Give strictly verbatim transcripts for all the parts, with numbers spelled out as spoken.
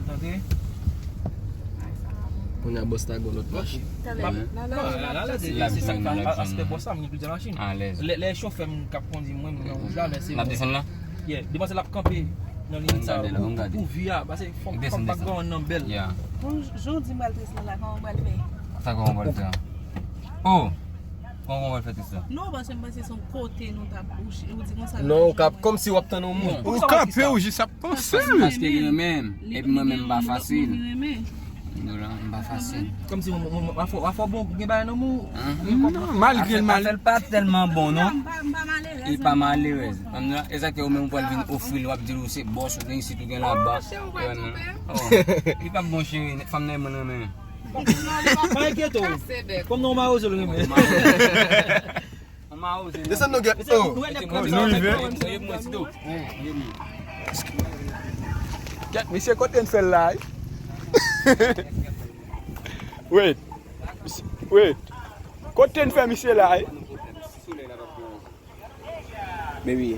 Tande? Kounye a bòs la gen lòt machin. Talè, non, la, la, la, se, se sa, aspè bòs la, m gen plizyè machin. Alèz. Lè, lè chofè m k ap kondi mwen, m nan wouj la, men se... N ap desann la? Yeah, demwazèl ap kanpe nan limit sa pou, pou vi a, paske fòk, fòk background nan bèl. Bon, jan w di m pral tris nan la, kòman m pral fè? Sa kòman w pral fè? Oh! Kòman w pral fè tris la? Non, paske m panse se yon kote nou t ap bouche, ou di konsa. Non, ou k ap, kòmsi w ap tann yon moun. Ou kanpe, ou jis ap panse. Paske li renmen m, epi mwen menm m pa fasil. Nou la, m pa fasil. Kòmsi mwen, mwen, mwen, afò, afò bon, gen bagay nan men w. Non, malgre l mal. Afè l pa tèlman bon, non. Li pa malerèz. Egzakteman, ou menm ou pral vin ofri l, w ap di l ou se bòs, ou gen isit, ou gen laba. Oh, li pa bon, cheri, fanm nan mwen renmen. Pa enkyete w. Kòm nan w mawozo l renmen. Desann nou, gèt. Oh, nou rive. Gèt, misye kote n fè l la, wi. Wait. Wait. Kote n fè misye la, wi. Baby.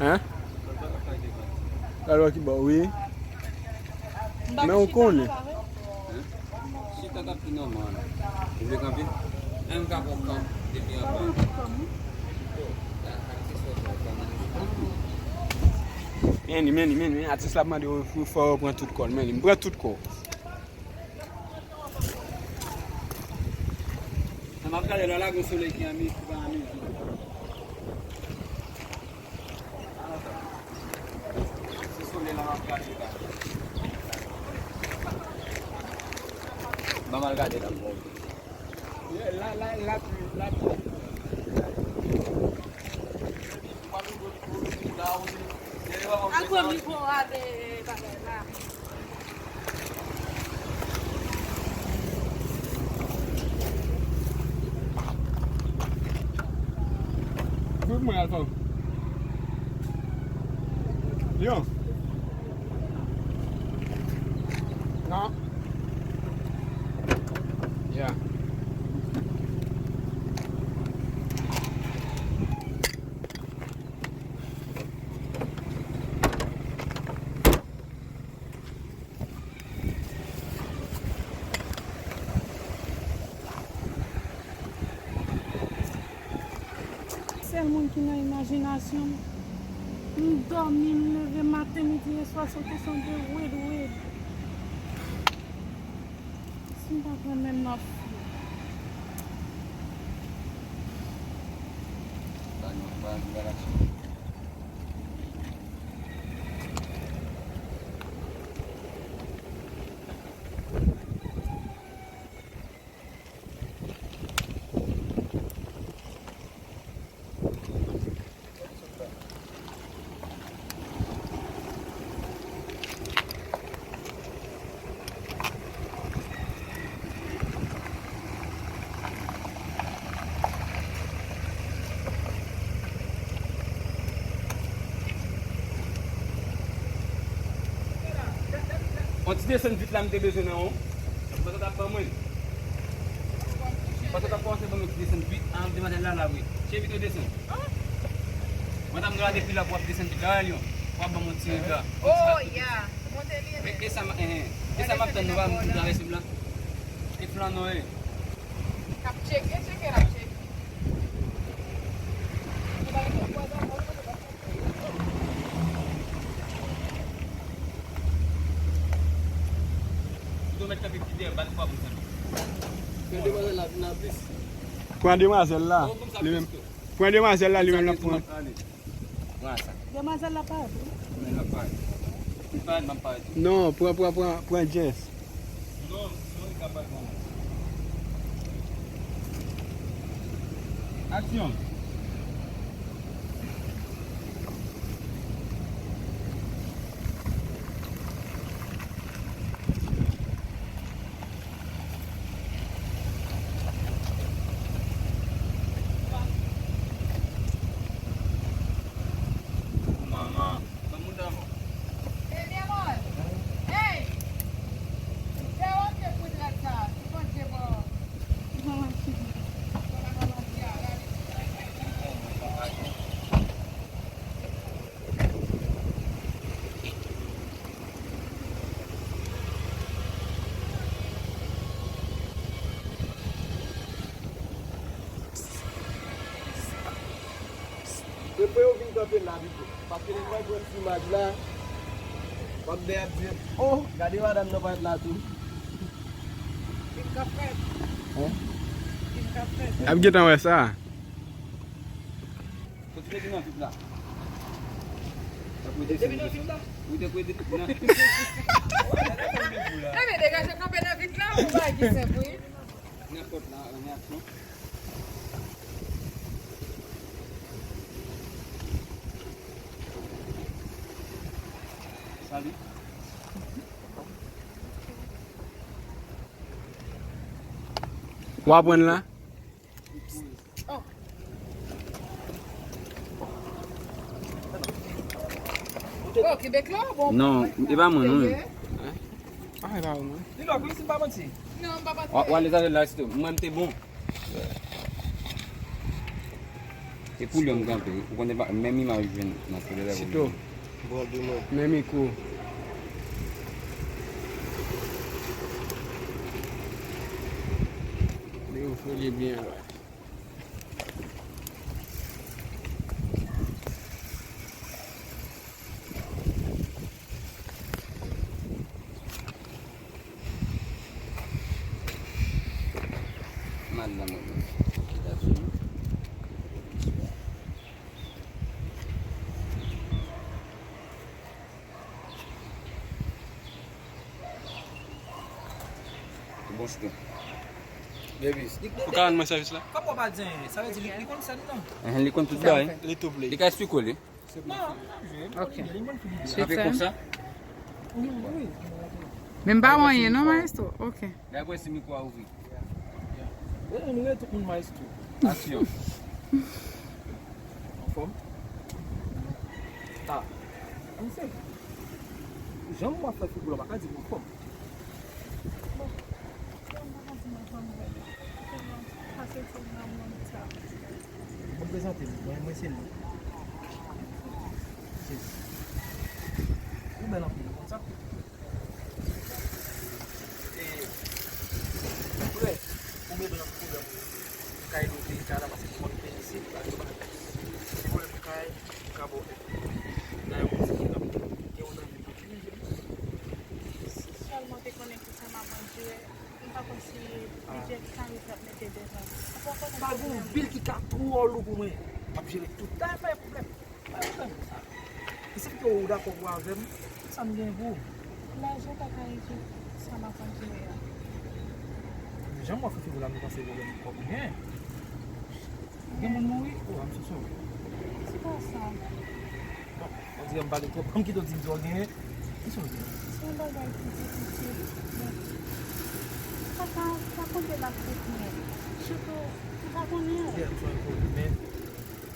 Hein? Alò ki bò, wi. Men ou konnen. Chita t ap pi nòmal. Ou vle kanpe? Menm ka pran kanp depi anba. Men li, men li, men li, men atis la ap mande w fò w pran tout kò l, men li, m pran tout kò. Sa m ap gade la, la gen solèy ki anmi, ki pa anmi. Se solèy la m ap gade la. Ban m al gade la, m wè. La, la, lapli, lapli. Al pran mikwo a, e, bagay la. Kote mwen al fanm? Yo. Non. Yeah. Sèl moun ki nan imajinasyon m, m dòmi, m leve maten, midi e swa, se yon kesyon de red, red. Si m pa pran men m nan fou. On ti desann vit la m te bezwen nan ou. Mwen sa t ap ban mwen. Paske w t ap kòmanse ban m yon ti desann vit, an, demwazèl la la vre. Cheri, vite w desann. Mwen t ap gade depi la pou w ap desann vit la, Lyon. Pou w ap ban m yon ti rega. Oh, ya. Monte li, e, e sa m, e, e sa m ap tann nou pa m travèse m la. E flan nou, e. K ap tcheke, tcheke, l ap tcheke. Pran demwazèl la, li menm. Pran demwazèl la, li menm l ap pran. Demwazèl la parèt, wi. Non, pran, pran, pran, pran Jess. Aksyon! Manman, ban m mouda, man. Ebyen, mwen. Hey! Se ok pou drag sa, se Bondye bon. Bon, mwen fini. Bon, mwen fini. Mwen yo vin kanpe la pito. Paske lè mwen pran ti imaj la, m ap byen ap di, oh, gade madanm nan parèt la tou. Vin kanpe. Hein? Vin kanpe. Ap gentan wè sa. Kontinye vin nan vit la. Depi nan vit la? Wi, te kwete nan. Ebyen, degaje kanpe nan vit la, ou bay ki senp, wi. Nenpòt la, an aksyon. Salut. W aprann la? Oh. Oh, Québécois, bon. Non, e pa mwen, non. Hein? Ah, e pa mwen. Li lòk, wi, si m pa manti. Non, m pa manti. Wa, wa, lè zafè la, sito. Mwen, m te bon. Se pou lè m kanpe. Ou konnen pa, menm imaj jwenn nan sou lè. Sito. Bon, di mwen. Men mikwo. Li ouvri li byen la. Mal nan mwen menm. Etazini. Bon, sitou. Baby. Ou ka rann mwen sèvis la? Kòman w pa di anyen? Sa vle di li, li konn sèn nan. Enhen, li konn tout bagay. Li tou play. Li ka esplike w li. Non, li pa jwe. Ok. Li konn figi. Apre konsa? Wi, wi. Men m pa wè anyen non, maestro. Ok. Gade si mikwo a ouvri. Bon, nou gen tout moun maestro. Aksyon. Anfòm? Ah, anfòm. Jan w ap fè figi w la, pa ka di m anfòm. Bon, m pa ka di m anfòm vre. Tèlman pa soti nan mond sa. Mwen prezante nou, mwen, mwen se nou. Yes. Ou bèl anpil, ou konn sa? E, frè, ou mete nan pwoblèm kay nou te kay la, paske ou konn peyi isit, ba yo ba. Se pwoblèm kay, ou ka ba w èd. Dayè, ou konn se ki k ap gen yon nan vil pou dirije. Si sèlman te konnen ki sa m ap andire, m pa konn si bidjè Karis ap mete devan. Ou pa konnen pwoblèm. Pa gen yon vil ki ka twò lou pou mwen. M ap jere tout. Dayè, pa gen pwoblèm. Ki sa k fè w dakò pou avè m? Sa m gen pou ou? Lajan pa ka regle sa m ap andire a. Jan w ap fè figi w la, m panse pwoblèm kòb ou gen. Gen moun mouri? Oh, I'm so sorry. Se pa sa. Bon, on dirè m pale twòp. Ban m kite w di m sa w genyen. Ki sa w genyen? Se yon bagay ki difisil. Bon. Sa ka, sa konte l ap retounen. Sitou, ou pa konnen. Yeah, m sou yon pwoblèm, men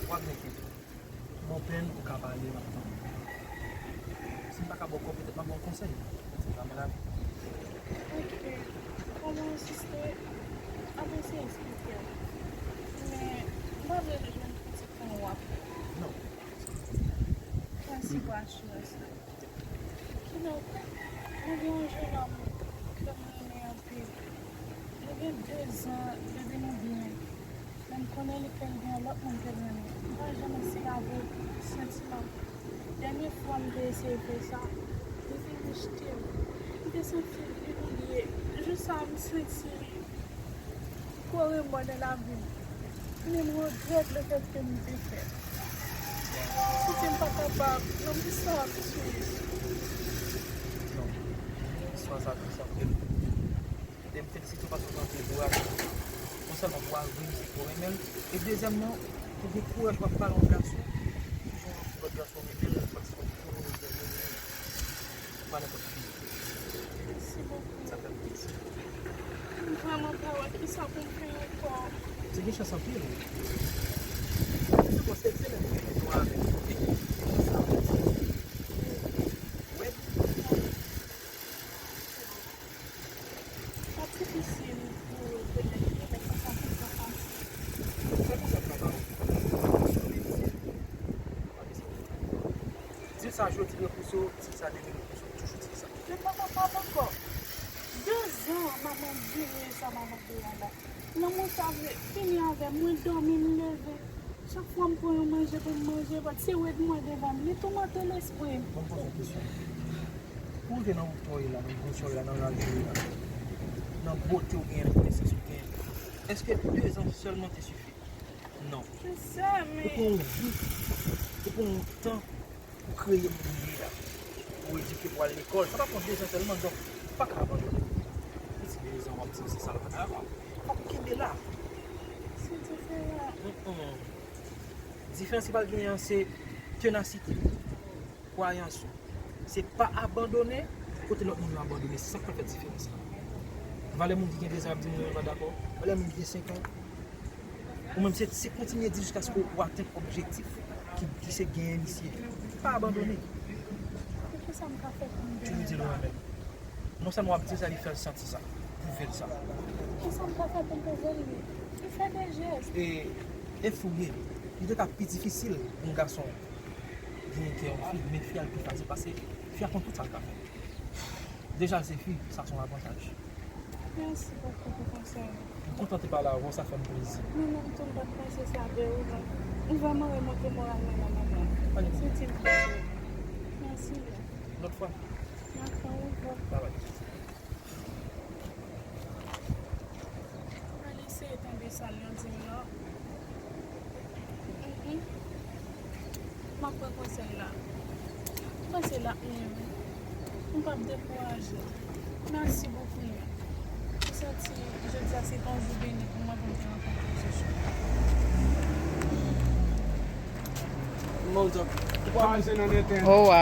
w ap byen fini. Bon, pèn, ou ka pale, m ap tann ou. Si m pa ka ba w kòb, petèt m ap ba w konsèy. Se pa mwen la. Ok. Kòman, sista, ap eseye eksplike m. Men, m pa vle jwenn pitit nan w ap. Non. Mèsi pou asirans la. Kidonk, mwen gen yon jennonm ke m renmen anpil. Nou gen dezan depi nou byen. Men m konnen li fè l gen yon lòt moun ke l renmen. M pa janm eseye avè l santiman. Dènye fwa m te eseye fè sa, li te rejte m. M te santi m imilye. Jou sa a, m santi gwo remò nan lavi m. Men m regrèt lefètke m te fè l. Si se m pa kapab, nan poukisa m swiv? Non. Istwa sa tris anpil. E m felisite w paske w te antre kouraj. Non sèlman pou w al vin di ke w renmen l, e dezyèmman, pou w gen kouraj pou w ap pale yon gason, jan yon lòt gason renmen l, paske w konnen w renmen l. Pa nenpòt ki. Mèsi bokou. Sa fè m plezi. M vrèman pa wè kisa pou m fè ankò. Se gen chans anpil, wi. Se bon, se, se lè m gen yon avè l, ok? Gen chans anpil. Wè. L ap difisil pou yo konekte, men sa pa konsa fasil. Se konsa m pa ba w. Di l sa jodi, l repousse w, di l sa demen, l repousse w, toujou di l sa. Yo pa kapab ankò. Dezan m ap andire sa m ap andire la. Lanmou sa vle fini avè m. Mwen dòmi, m leve. Chak fwa m pran yon manje pou m manje, but se wèd mwen devan m, li toumante lespri m. Ban m poze yon kesyon. Pou w rive nan wotè w ye la, nan gwosè w ye la, nan laj ou ye la, nan bote w genyen, nan konesans ou genyen, èske de zan sèlman te sifi? Non. Je sais, men. Ou pran yon vi, ou pran yon tan pou kreye moun ou ye a. Pou w edike, pou w al lekòl. Sa pa pran de zan sèlman, donk, ou pa ka abandone. Piti de zan, w ap di se sa l pa dakò. Fòk ou kenbe la. Se diferan. Mm-mm. Diferans ki pral genyen an, se tenasite, kwayans ou. Se pa abandone kote lòt moun yo abandone. Se sa k pral fè diferans la. Valè moun ki gen de zan ap di moun yo pa dakò. Valè moun ki gen senk an. Ou menm, se, se kontinye di jiskaske w atenn objektif ki, ki se genyen misye. Pa abandone. Poukisa m ka fè pou m Toujou di l ou renmen l. Non sèlman w ap di l sa, li fè l santi sa. Pwouve l sa. Kisa m ka fè pou m pwouve l li? Li fè de jès. E, e fouye. Li te ka pi difisil pou yon gason genyen kè yon fi, men fi a l pi fasil pase fi a konn tout sa l ka fè. Deja l se fi, sa se yon avantaj. Mèsi bokou pou konsèy ou. M kontan te pale avè w, sa fè m plezi. Mwen menm tou, m pa t panse sa de ou, non. Ou vrèman remonte moral mwen nan moman. Annik. Santi m kontan. Mèsi byen. Lòt fwa. Dakò, ouvè. Bye bye. Mwen eseye tonbe sa l yon di m non. Mm-mm. M ap pran konsèy la. M panse l ap menm. M p ap dekouraje. Mèsi bokou, men. M santi jodi a se te yon jou beni pou mwen, pou m te rankontre Joshua. Mwen, ou kouraje nan entènèt. Oh, wow.